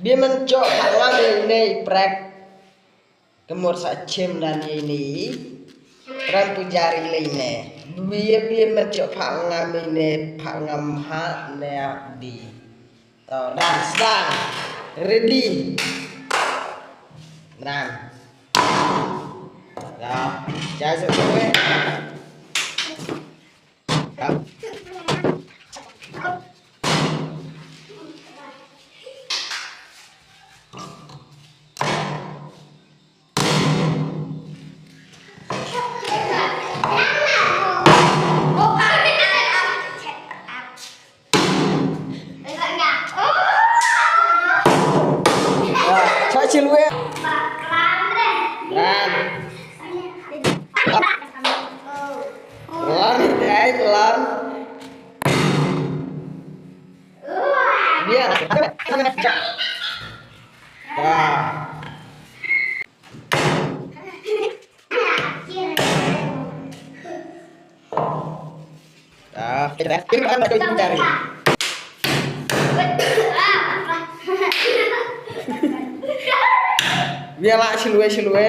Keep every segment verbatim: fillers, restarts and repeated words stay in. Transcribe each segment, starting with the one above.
Bia man cho phah ngam ïa ine i prek. Ka mut sa chim dan ïa ine i ram pujar i lei ne. Bia bia man cho phah ngam ine phah ngam ha ne di. To dan sdang. Ready. Dan. Dah. Jai sa. Sa chilwe. Ran. Lan, eh, lan. Bia. Ah. Ah, kita, kita akan balik mencari. Bia lah, silwe, silwe.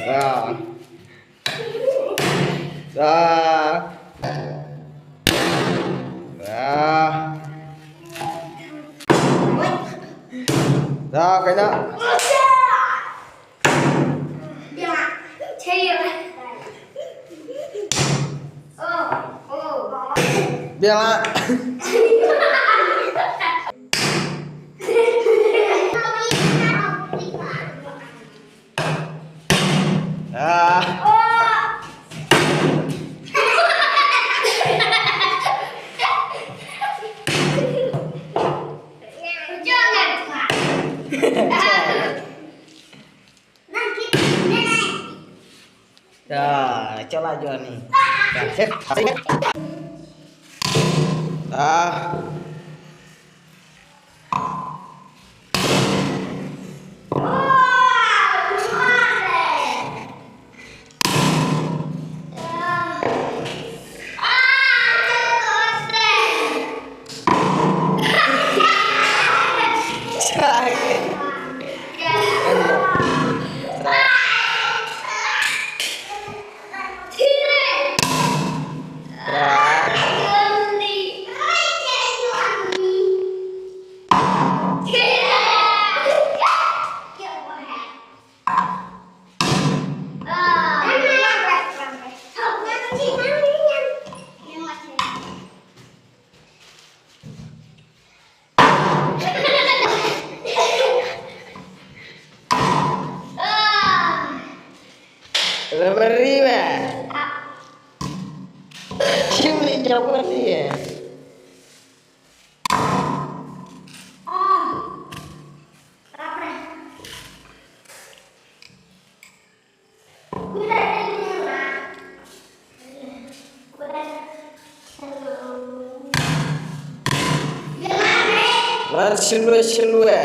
Ah. Ah. Ah. Ah, kena. Bia lah. Ah. Ya, coba Joni. Ah. Lamari ba. Chim ni jawab ni ya. Wan silwe silwe.